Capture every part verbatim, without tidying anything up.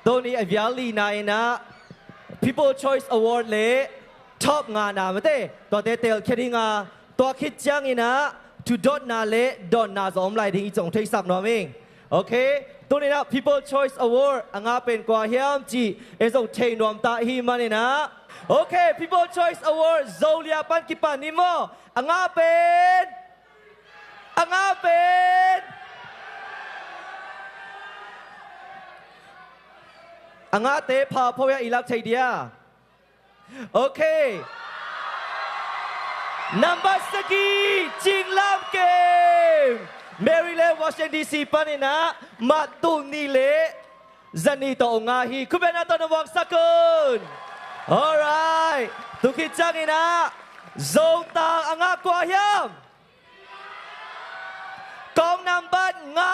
Tuni a vial lina in ah People Choice Award le top ngana mate tuate telkhia ding a, tua khit ciangin ah thudotna le dotna zong om lai ding i cih hong theisak nuam ing. Ok, tuni in ah People Choice Award a ngah pen kua hiam cih ei zong thei nuam ta i hih manin ah, ok, People Choice Award Zolia pan kipan ni maw? A ngah pen A ngah pen a ngahte pha pho ia i lak thei dia. Ok. Nambat sagih, Cing Lam Kem, Maryland, Washington D C panin ah mat tul nih le za nih tawh ong ngah hi. Khutbetna tawh na muangsak un. Alright. Tu khit ciangin ah Zotang a ngah kua hiam? Kong nambat nga,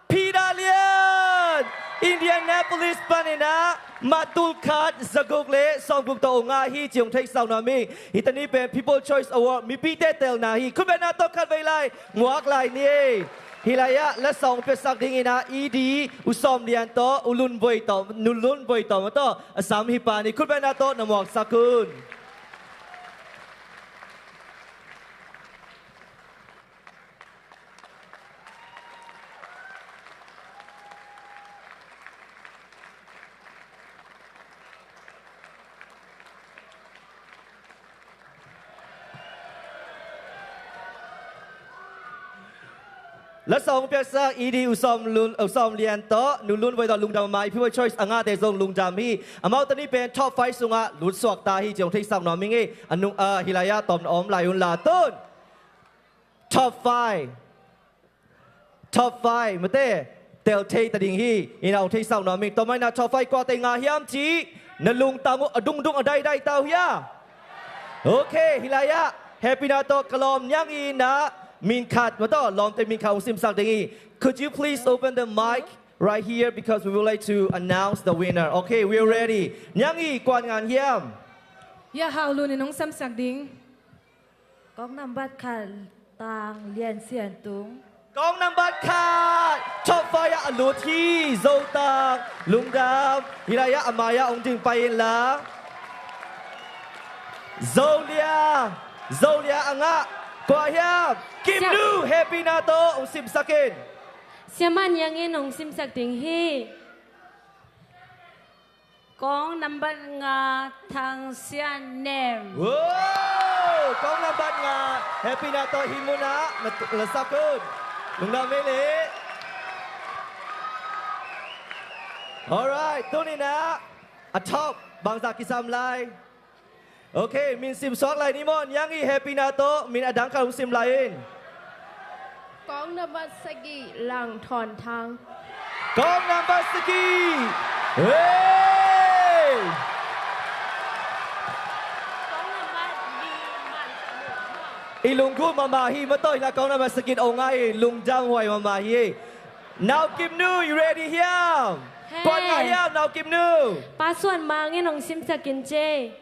Peter Lian, Indianapolis panin ah mat tul khat za guk le sawm guk tawh ong ngah hi cih hong theisak nuam ing. Hih tani pen People Choice Award mipite telna hi. Khutbetna tawh khat vei lai muak lai ni. Hih lai ah lasa hong piaksak dingin ah E D U Sawm Lian tawh U Lun Voi tawh, Nu Lun Voi tawh maw tawh a sam hi pa ni. Khutbetna tawh na muangsak un. Lasa hong piaksak E D U Sawm Lun, U Sawm Lian tawh Nu Lun Voi tawh lungdam a, People Choice a ngahte zong lungdam hi. Amau tani pen top five sungah lut suak ta hi cih hong theisak nuam ing ei. A nung, ah, hih lai ah tawm na om lai un la tun. Top five. Top five mate tel thei ta ding hi. Ina hong theisak nuam ing. Tua manin ah top five kuate ngah hiam cih na lungtang uh a dungdung a daidai ta uh hia? Ok, hih lai ah hehpihna tawh ka lawm Niang Yi in ah min khat maw tawh, lawmte min khat hong simsak ding hi. Could you please open the mic right here because we would like to announce the winner. Ok, we're ready. Niang Yi, kua ngah hiam? Hia, Hau Lun in hong samsak ding. Kong nambat khat, Tang Lian Sian Tung. Kong nambat khat, top five ah a lut hi, Zotang, lungdam. Hih lai ah a mai ah hong ding pai inla. Zolia, Zolia a ngah kua hiam? Kim Nu, hehpihna tawh hong simsak in. Siamah Niang Yi in hong simsak ding hi. Kong nambat nga, Thang Sian Nem. Wow! Kong nambat nga, hehpihna tawh hih munah na, na sak un. Lungdam ei le. Alright, tuni in ah a top bangzah kisam lai? Ok, min simsuak lai ni maw? Niang Yi, hehpihna tawh min a dang khat hong sim lai in. Kong nambat sagih, Lang Thawn Thang. Kong nambat sagih. Hey! Kong nambat li, Man Khan Lun. I lunggulh mahmah hi maw tawh, hih lai kong nambat sagih ong ngah hi, lungdam huai mahmah hi. Nau Kim Nu, you ready hiam? Hey. Kua ngah hiam, Nau Kim Nu? Pa Suan Mang in hong simsak in ci.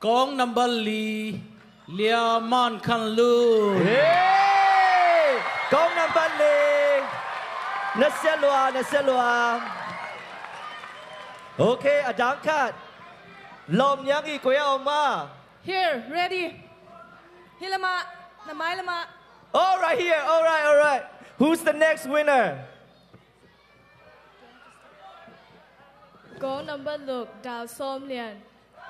Kong nambat li, Lia Man Khan Lun. Hey! Kong nambat li. Na sia lua, na sia lua. Ok, a dang khat. Lawm Niang Yi, koi ah om a? Here, ready. Hih lamah, na mai lamah. All right, here. All right, all right. Who's the next winner? Kong nambat guk, Dal Sawm Lian.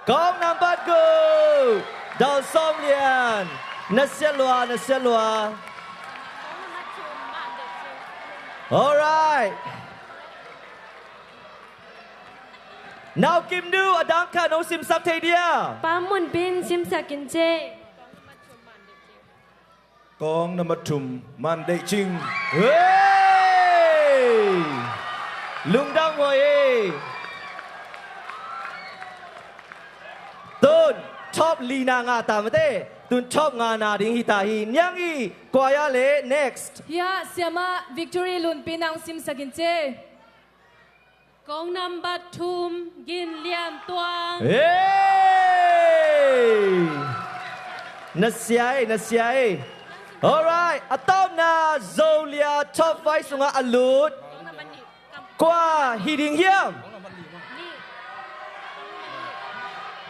Kong nambat guk, Dal Sawm Lian. Na sia lua, na sia lua. All right. Nau Kim Nu, a dang khat nong simsak thei dia? Pa Mun Bin, simsak in ci. Kong nambat thum, Man Deih Cing. Hey! Lungdam huai ei. Tun top lina ngah ta mate. Tun top ngana ding hi ta hi. Niang Yi, kua ia le, next. Hia, Siamah Victory Lunpi in hong simsak in ci. Kong nambat thum, Gin Lian Tuang. Hey! Na sia ei, na sia ei. All right, a tawpna Zolia top five sungah a lut. Kong nambat nih. Kua hi ding hiam?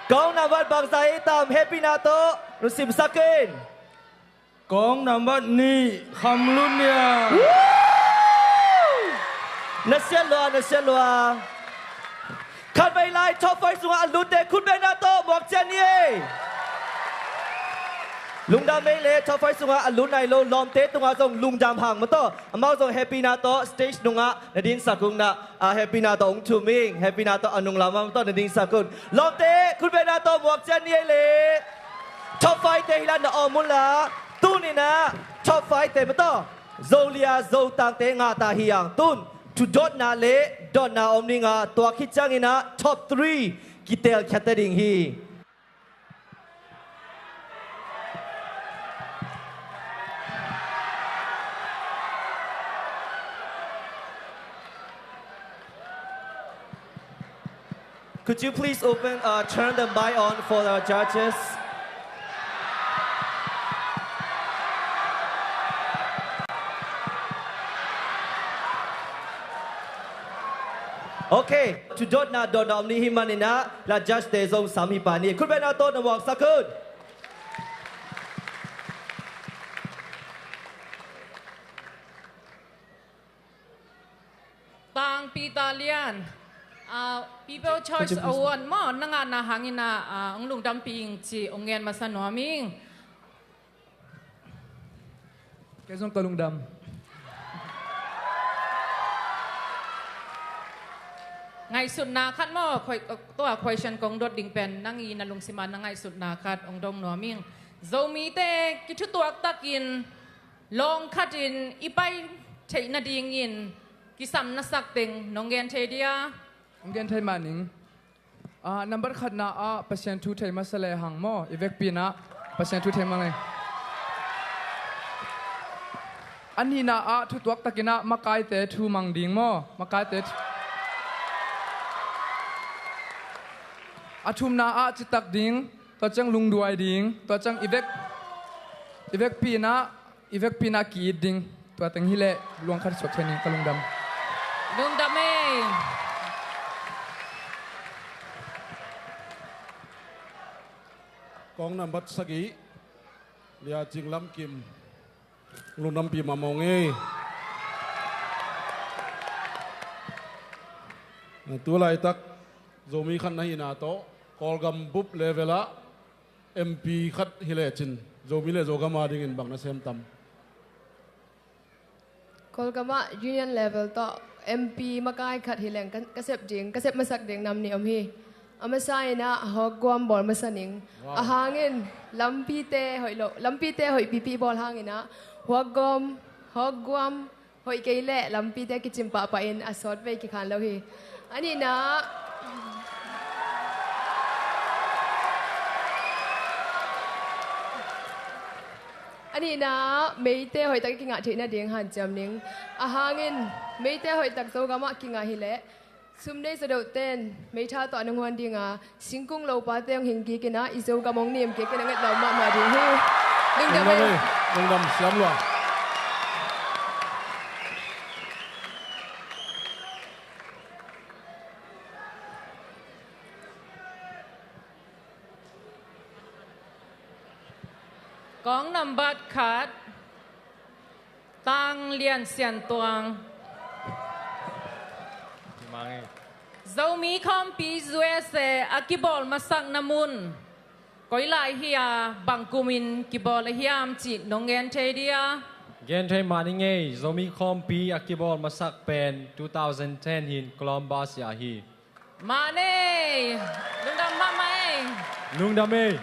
Kong nambat bangzah ei tam, hehpihna tawh lungsim sak in. Kong nambat nih, Kham Lun Niang. Woo! Na siat lua, na siat lua. Khatvei lai top five sungah a lutte khutbetna tawh muak ciat ni ei. Lungdam ei le, top five sungah a lut nai lo lawmte tungah zong lungdam hang maw tawh. Amau zong hehpihna tawh stage nungah na dinsak un na, ah, hehpihna tawh hong thum ing, hehpihna tawh a nunglam ah maw tawh na dinsak un. Lawmte khutbetna tawh muak ciat ni ei le. Top five te hi la na om un la. Tuni-in ah top five te maw tawh Zolia Zotangte ngah ta hi hang. Tun thudotna le dotna om ding a, tua khit ciangin ah top three kitelkhiat ta ding hi. Could you please open, uh, turn the mic on for our judges? Okay, thudotna dotna om ni hi manin ah la judge te zong sam hi pah ni. Khutbetna tawh na muak sak un. Tang Peter Lian, ah, People Choice Award maw, na ngahna hangin ah, ah, hong lungdampih ing ci hong ngen masa nuam ing. Kei zong ka lungdam. Ngaihsutna khat maw, koi-, tua question kong dot ding pen, nang i na lungsim ah na ngaihsutna khat hong dong nuam ing. Zomite kithutuak takin lawng khatin i pai theih nadingin kisam na sak teng nong gen thei dia? Nong gen thei mah ning. Ah, nambat khatna ah Pasian thu thei masa lehang maw, i vekpi-in ah Pasian thu thei mah leh. A nihna ah thutuak takin ah makaite thu mang ding maw, makaite thu. A thumna ah citak ding, tua ciang lungduai ding, tua ciang i vek, i vekpi-in ah, i vekpi-in ah ki-it ding. Tua teng hi leh luang khat suak thei ning, ka lungdam. Lungdam ei. Kong nambat sagih, Lia Cing Lam Kim. Lungdampih mahmah ung ei. Tu laitak Zomi khat na hihna tawh Kawlgam bup level ah M P khat hi lecin Zomi le Zogam adingin bang na sem tam? Kawlgam ah union level tawh M P makai khat hi leng ka, ka sep ding, ka sep masak ding nam nih om hi. A masa in ah Hawkguam bawl masa ning. Wow. A hangin lampite hoih lo, lampite hoih pipi bawl hangin ah Hawkguam, Hawkguam hoih kei leh lampite kicim pahpah in a sawt vei kikhan lo hi. A nihna, a nihna, meite hoihtak i kingah theih nading hanciam ning. A hangin meite hoihtak Zogam ah kingah hi leh sum nei zadohten meitha tawh a nunghuan ding a, singkung lopate hong hing kik in ah i Zogam hong nim kik in a nget lo mahmah ding hi. Lungdam ei. Lungdam ei. Lungdam siam lua. Kong nambat khat, Tang Lian Sian Tuang. Zomi Khawmpi U S A a kibawl masakna mun koi lai hi a, bang kumin kibawl a hiam cih nong gen thei dia? Gen thei mah ning ei, Zomi Khawmpi a kibawl masak pen two thousand ten hi-in Columbus ah hi. Mah nei, lungdam mahmah ei. Lungdam ei.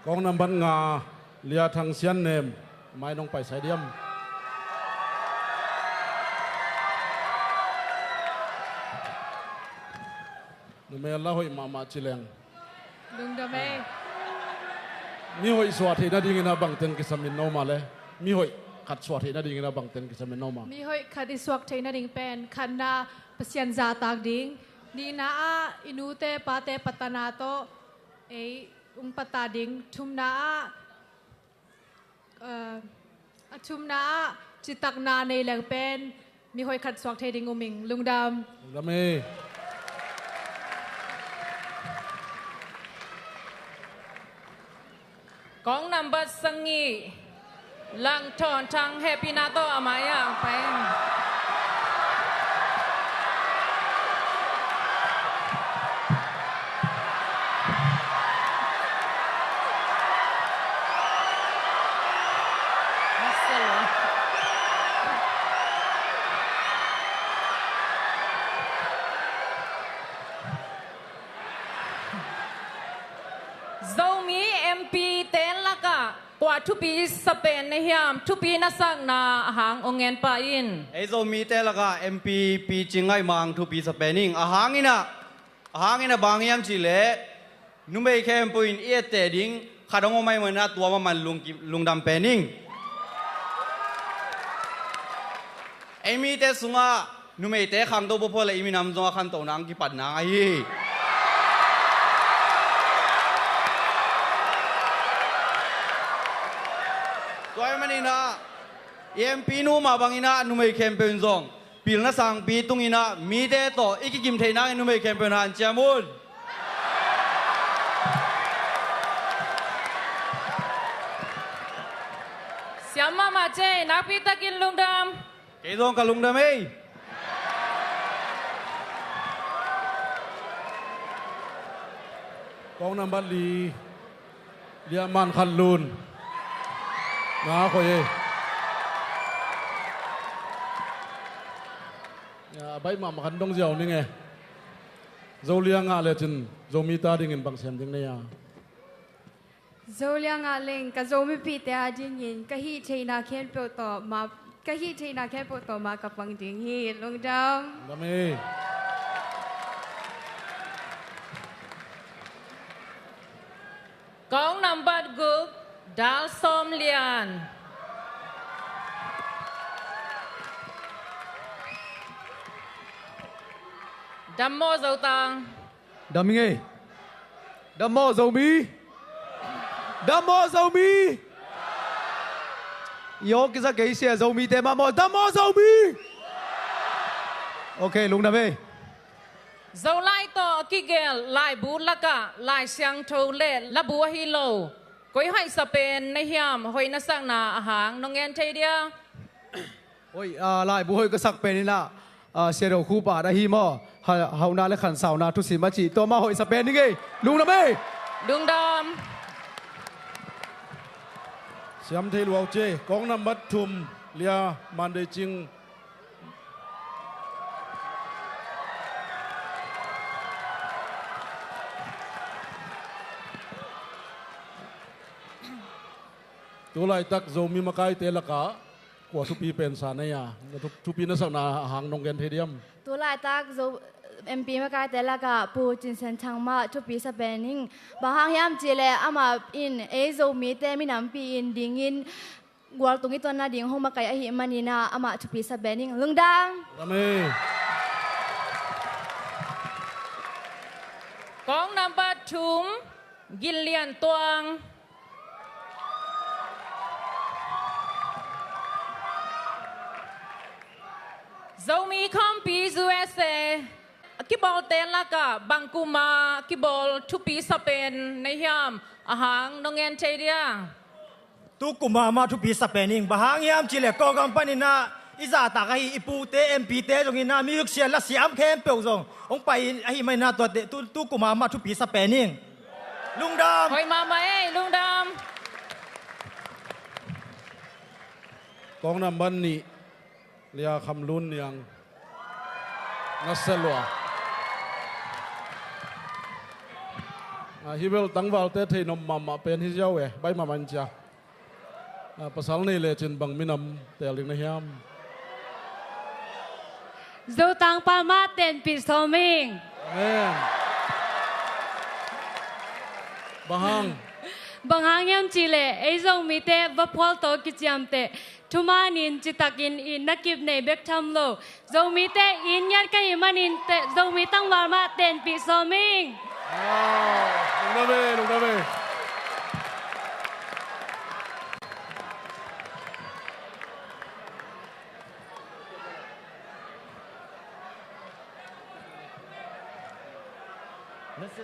Kong nambat nga, Lia Thang Sian Nem, mai nong paisai diam? Na mel la hoih mahmah ci leng. Lungdam ei. Mi hoih suah theih nadingin a bangten kisam in no mah le? Mi hoih khat suah theih nadingin a bangten kisam in no mah? Mi hoih khat i suak theih nading pen, khatna Pasian zahtak ding, nihna ah i nute pate patana tawh ei hong pata ding, thumna ah, eh, a thumna ah citakna nei leng pen Mi hoih khat suak thei ding um ing. Lungdam. Lungdam ei. Kong nambat sangih, Langthawn Thang, hehpihna tawh a mai-ah pai in. Zomi M P te lakah kua thupi sa pen na hiam? Thupi na sakna a hang ong ngen pah in. Ei Zomite lakah M P Pi Cing Ngaih Mang thupi sa pen ing. A hang in ah, a hang in ah bang hiam cih leh numei khempeuh in i etteh ding khat hong om ahih manin ah tua mahmah in lungki-, lungdam pen ing. Ei mite sungah numeite khangto peuhpeuh leh i minam zong a khantohna hong kipat nang ahi hi. Tua ahih manin ah i M P nu mah bangin ah numei khempeuh in zong pilna sangpi tungin ah mite tawh i kikim theih nangin numei khempeuh in hanciam un. Siam mahmah cei, nakpi takin lungdam. Kei zong ka lungdam ei. Kong nambat li, Liah Man Khan Lun. Na khoi ei. Ya, a baih mahmah khan dong ziau ning e. Zo liang ah lecin Zomi ta dingin bang sem ding na hia? Zo liang ah leng ka Zomipihte a dingin ka hih theihna khempeuh tawh ma, ka hih theihna khempeuh tawh ma ka pang ding hi. Lungdam. Lungdam ei. Kong nambat guk, Dal Sawm Lian. Dam maw Zotang? Dam ing ei. Dam maw Zomi? Dam maw Zomi? I aw kisa kei sia, Zomite mah maw? Dam maw Zomi? Ok, lungdam ei. Zolai tawh a kigelh laibu lakah Lai Siangtho le labu ahi lo, koi hoih sa pen na hiam? Hoih na sakna a hang nong ngen thei dia? Hoih, ah, laibu hoih ka sak pen in ah, ah, Sia Do Khup At ahi maw? Ha, hauhna le khansauna thusim a cih, tua mah hoih sa pen ing ei. Lungdam ei. Lungdam. Siam thei lua uh ci ei. Kong nambat thum, Lia Man Dei Cing. Tu laitak Zomi makaite lakah kua thupi pen sa na hia? Na thu-, thupi na sakna a hang nong gen thei diam? Tu laitak Zo-, M P makaite lakah Pu Cin Sian Thang mah thupi sa pen ing. Bang hang hiam cih leh amah in ei Zomite minampi in dingin gualtung i tuan nading hong makaih ahih manin ah amah thupi sa pen ing. Lungdam. Lungdam ei. Kong nambat thum, Gin Lian Tuang. Zomi Khuampi U S A a kibawlte lakah bang kuma kibawl thupi sa pen na hiam? A hang nong ngen thei dia? Tu kuma mah thupi sa pen ing. Bang hang hiam cih leh Kawlgam panin ah i zahtak ahi i pute, M P te zong in ah music siam la siam khempeuh zong hong pai ahih manin ah tuate tu, tu kuma mah thupi sa pen ing. Lungdam. Hoih mahmah ei, lungdam. Kong nambat nih, Lia Kham Lun Niang. Nasia lua. Ah, hih bel tangvalte theihnop mahmah pen hi ziau e, baih mahmah in cia. Ah, pasal nei lecin bang minam teel ding na hiam? Zotang pal mah tenpih sawm ing. Amen. Bang hang? Bang hang hiam cih leh ei Zomite vaphual tawh kiciamteh thumanin citakin itna kip nei bek tham lo, Zomite it ngiat ka hih manin te, Zomi tangval mah tenpih sawm ing. Wow, lungdam ei, lungdam ei. Na sa,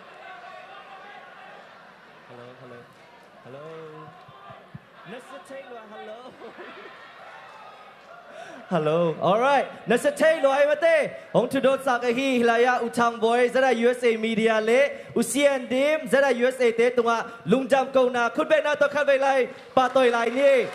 hello, hello, hello. Na sa thei lua, hello. Hello. Alright. Na sa thei lua hi mate. Hong thudon sak ahi hi lai-ah U Thang Boy, ZIUSA Media le U Sian Dim, ZIUSA te tungah lungdam kohna khutbetna tawh khatvei lai pahtawi lai ni.